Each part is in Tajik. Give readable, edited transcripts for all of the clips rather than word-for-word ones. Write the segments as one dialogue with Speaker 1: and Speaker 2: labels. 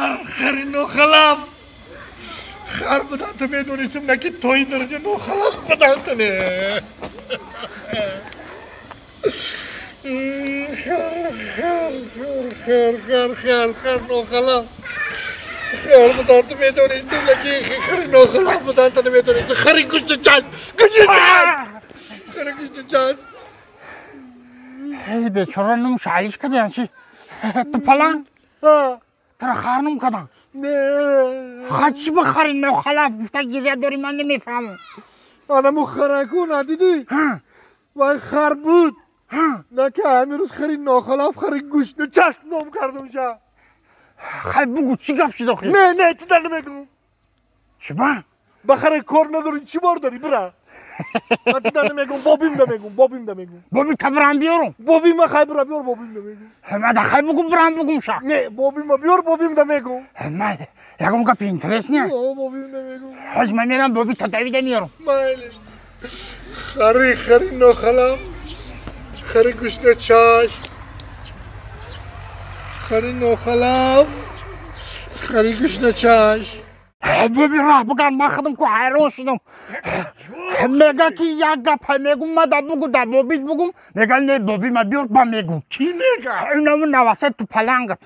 Speaker 1: Хар, хари нохалаф. Хар будан ту медонистам, на ки то ин дараҷа нохалаф будан ту не. Хар, хар, хар, хар, хар, хар, хар нохалаф. Хар будан ту медонистам, на ки хари нохалаф будан ту намедонистам. Хари гӯшти чашм, гӯшти чашм. Хари гӯшти чашм.
Speaker 2: Эй бечора нум шалиш кардиан чи? Ту паланг? Туро хар нум кардам?
Speaker 1: Не.
Speaker 2: Ха чӣ ба хари нохалаф гуфта гиря дорӣ, ман намефаҳмам.
Speaker 1: Анаму хараку надидӣ? Вай хар буд. На ки ҳамин рӯз хари нохалаф, хари гӯшти чашм ном кардам ша.
Speaker 2: Хай бугу, чӣ гап шуд охир?
Speaker 1: Не, не, ту дар намегӯм.
Speaker 2: Чӣ ба?
Speaker 1: Ба харе кор надорӣ, чӣ бор дорӣ, бира. Ман ту дар намегӯм, бобим да мегӯм, бобим да мегӯм.
Speaker 2: Боби та бирам биёрум?
Speaker 1: Бобима хай бира биёр, бобим да мегӯм.
Speaker 2: Мада хай бугу бирам бугум ша.
Speaker 1: Не, бобима биёр, бобим да мегӯм.
Speaker 2: Ман ягон гапи интересне?
Speaker 1: О, бобим да мегӯм.
Speaker 2: Ҳоз ман мерам боби та давида меёрум.
Speaker 1: Майли. Хари, хари нохалаф, хари гӯшна чашм. Хари нохалаф, хари гӯшна чашм.
Speaker 2: Боби раҳ биган, ман худам ку ҳайрон шудам. Мега ки як гап мегум, ма да бугу да бобит бугум, мега не боби ма биёр ба мегум.
Speaker 3: Ки мега?
Speaker 2: Инаму наваса тупаланг.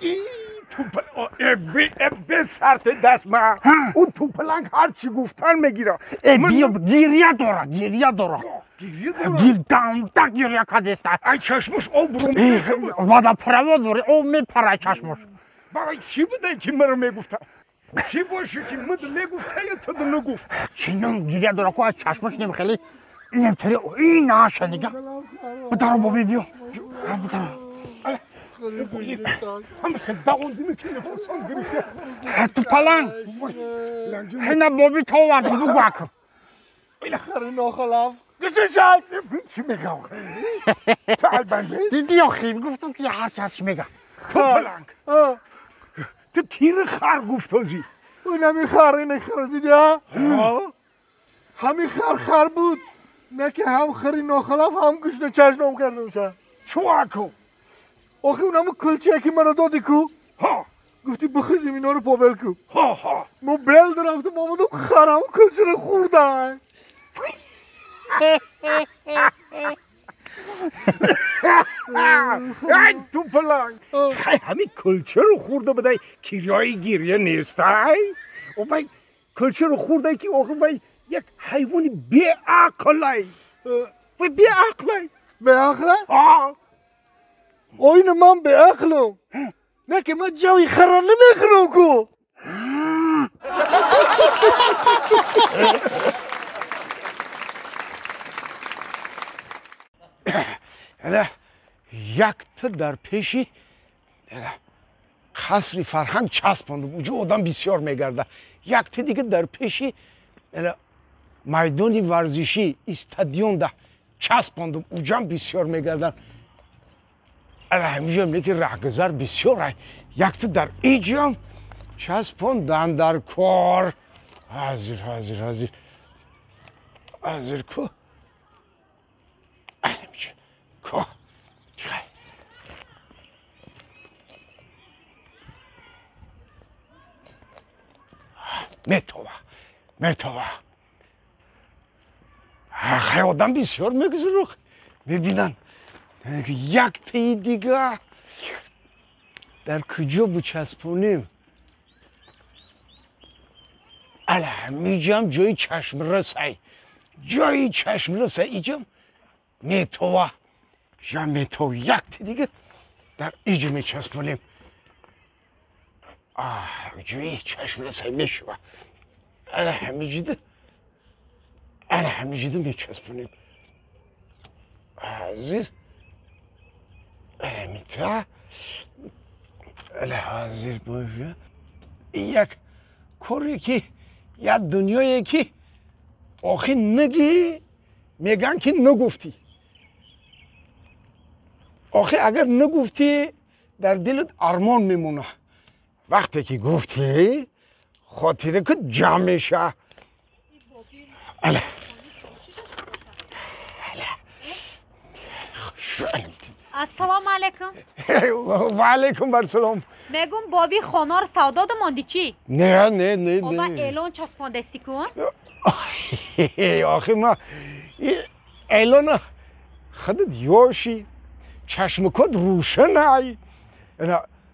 Speaker 3: Бесарте даст ма. Ӯ тупаланг ҳар чӣ гуфтан мегира.
Speaker 2: Э биё гиря дора, гиря дора. Гир дамта гиря кадеста.
Speaker 3: Ай чашмош об рум.
Speaker 2: Водопровод дори, об мепара чашмош.
Speaker 3: Бабай чӣ будай ки маро мегуфта? Чӣ боше ки мад мегуфта ё ту нагуфт?
Speaker 2: Чинон гиря дора ку аз чашмош немхели. Немтари ин наша нига. Бадаро боби биё. Бадаро. Ту паланг. Ҳина боби то овардам бугу аку.
Speaker 1: Хари нохалаф. Гӯшти чашм.
Speaker 3: Чӣ мегам?
Speaker 2: Дидӣ охи, гуфтам ки ҳар чӣ мега.
Speaker 3: Ту паланг. Ту кири хар гуфтозӣ?
Speaker 1: Ин ҳамин хар, ин хар дидӣ, ҳамин хар хар буд. На ки ҳам хари нохалаф, ҳам гӯшти чашм ном кардам ша.
Speaker 3: Чӯ аку?
Speaker 1: Охи унамо кулчае ки маро додӣ ку? Гуфтӣ бихизим иноро побел ку. Мо бел рафтам омадам харам кулчаро хӯрдам.
Speaker 3: Ай ту паланг. Хай ҳамин кулчаро хӯрда будай кирёи гиря нестай? Вай кулчаро хӯрдай ки охи вай як ҳайвони беақлай. Вай беақлай.
Speaker 1: Беақлай? Оина ман беақлам. На ки ман ҷави хара намехӯрам ку.
Speaker 3: Якта дар пеши қасри фарҳанг часпондум, уҷо одам бисёр мегарда. Якта дига дар пеши майдони варзишӣ истадионда часпондум, уҷам бисёр мегарданд. Ҳамиҷоам лекин раҳгузар бисёр. Якта дар иҷам часпондан дар кор. Ҳазир, ҳазир, ҳазир, ҳазир ку. Ку. Метова, метова. Хай одам бисёр мегузарух. Мебинанд. Яктаи дига дар куҷо бичаспонем? Ала ҳамиҷам ҷои чашмрасай. Ҷои чашмрасай иҷам метова. Я метов якта дига дар иҷа мечаспонем. Ҷои чашмрасай мешава. Ала ҳамиҷида, ала ҳамиҷида мечаспонем. Ҳазир. Митра. Ала ҳазир боша. Як коре ки як дунёе ки охи нагӣ меган ки нагуфтӣ. Охи агар нагуфтӣ дар дилат армон мемона. Вақте ки гуфтӣ хотира ки ҷамъ меша. Ала. Ала.
Speaker 4: Ассалому алайкум.
Speaker 3: Ва алайкум ассалом.
Speaker 4: Мегум боби хонор савдо домонди чӣ?
Speaker 3: Не, не, не, не.
Speaker 4: Оба эълон часпондасӣ кун?
Speaker 3: Охи ма эълона худат ёши, чашмакот рӯшанай.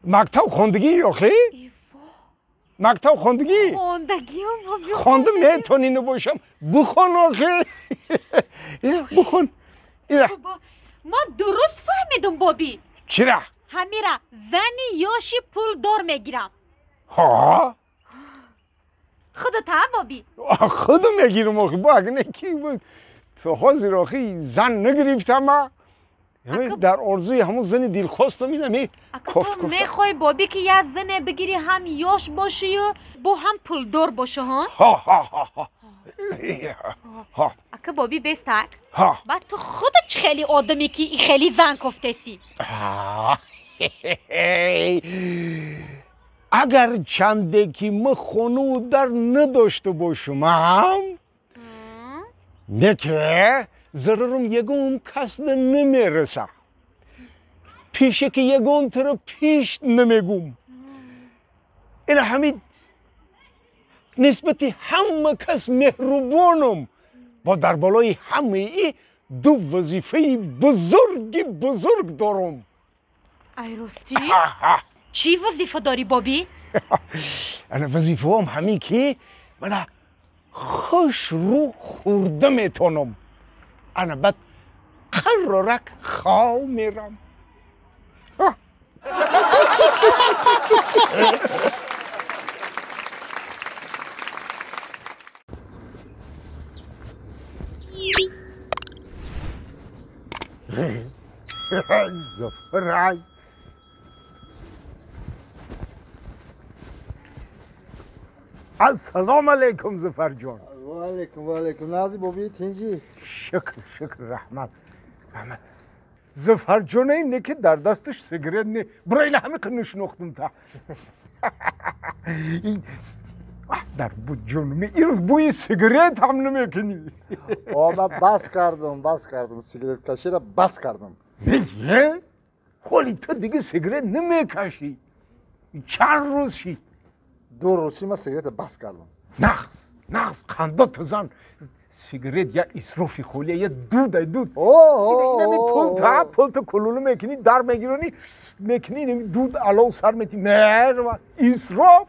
Speaker 3: Мактаб хондагӣ охи? Мактаб хондагӣ?
Speaker 4: Хондагиам боби.
Speaker 3: Хонда метонӣ набошам. Бихон охи. Бихон.
Speaker 4: Ман дуруст фаҳмидум боби.
Speaker 3: Чира?
Speaker 4: Ҳамира зани ёши пулдор мегирам.
Speaker 3: Ҳа?
Speaker 4: Худат ҳам боби?
Speaker 3: Худам мегирам охи. Бо агар не ки то ҳозир охи зан нагирифтама. Дар орзуи ҳамон зани дилхостам инами кофт
Speaker 4: кофт. Мехоҳӣ боби ки як зане бигирӣ ҳам ёш бошию бо ҳам пулдор бошу ҳа?
Speaker 3: Ҳа ҳа ҳа ҳа.
Speaker 4: Ака боби бестак. Баъд ту худат чӣ хеле одаме ки хеле зан кофтесӣ?
Speaker 3: Агар чанде ки ма хонаву дар надошта бошумам, не ки зарарам ягон кас намереса. Пише ки ягон тара пиш намегум. Ина ҳамин нисбати ҳама кас меҳрубонам ва дар болои ҳамаи ду вазифаи бузурги бузург дорам.
Speaker 4: Ай ростӣ? Чӣ вазифа дорӣ боби?
Speaker 3: Ана вазифаам ҳамин ки мана хушрӯ хӯрда метонам. Ана баъд қаррорак хов мерам. Зафарай. Ассалому алайкум Зафарҷон.
Speaker 1: Ва алайкум, ва алайкум. Нази боби тинҷӣ?
Speaker 3: Шукр, шукр, раҳмат. Раҳмат. Зафарҷон не ки дар дасташ сигарет не. Бира ина ҳами қинишнохтум та. Дар буд ҷонуми ирӯз бӯи сигарет ҳам намекунӣ.
Speaker 1: О, ман бас кардам, бас кардам. Сигареткаширо бас кардам.
Speaker 3: Не? Ҳоли ту дига сигарет намекашӣ. Чанд рӯз шид?
Speaker 1: Ду рӯз шид, ман сигарета бас кардам.
Speaker 3: Нағз, нағз, қандо ту зан. Сигарет як исрофи холия, як дудай дуд. Инами пул та, пул ту кулулу мекунӣ, дар мегиронӣ, мекунӣ, инами дуд алов сар метӣ. Мерва, исроф.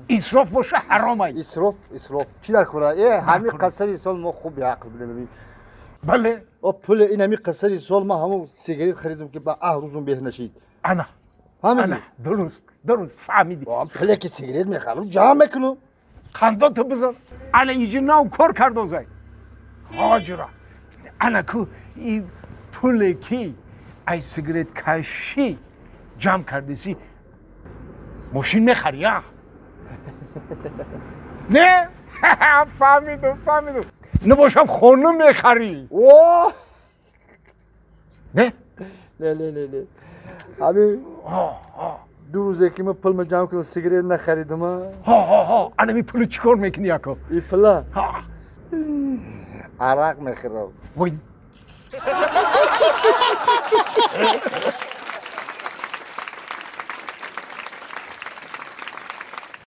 Speaker 3: Исроф боша ҳаром ай.
Speaker 1: Исроф, исроф. Чӣ дар кора? Ҳамин қасари сол мо хуб беақл будем.
Speaker 3: Бале.
Speaker 1: О, пули ин ҳамин қасари сол ма ҳамон сигарет харидум ки ба аҳ рӯзум беҳ нашид.
Speaker 3: Ана. Ана, дуруст, дуруст, фаҳмидӣ.
Speaker 1: Пуле ки сигарет мехарам, ҷамъ мекунам.
Speaker 3: Қандо ту бизан. Ана иҷи нав кор кардозай. Ҳоҷира. Ана ку и пуле ки ай сигареткашӣ ҷамъ кардеси, мошин мехарӣ, а? Не? Фаҳмидум, фаҳмидум. Набошам хона мехарӣ.
Speaker 1: О!
Speaker 3: Не?
Speaker 1: Не, не, не, не. Ҳамин ду рӯзе ки ман пулма ҷамъ кардам, сигарет нахаридам.
Speaker 3: Ҳо, ҳо, ҳо. Ана ми пулу чӣ кор мекунӣ ако?
Speaker 1: И пула? Арақ мехӯрам.
Speaker 3: Вой.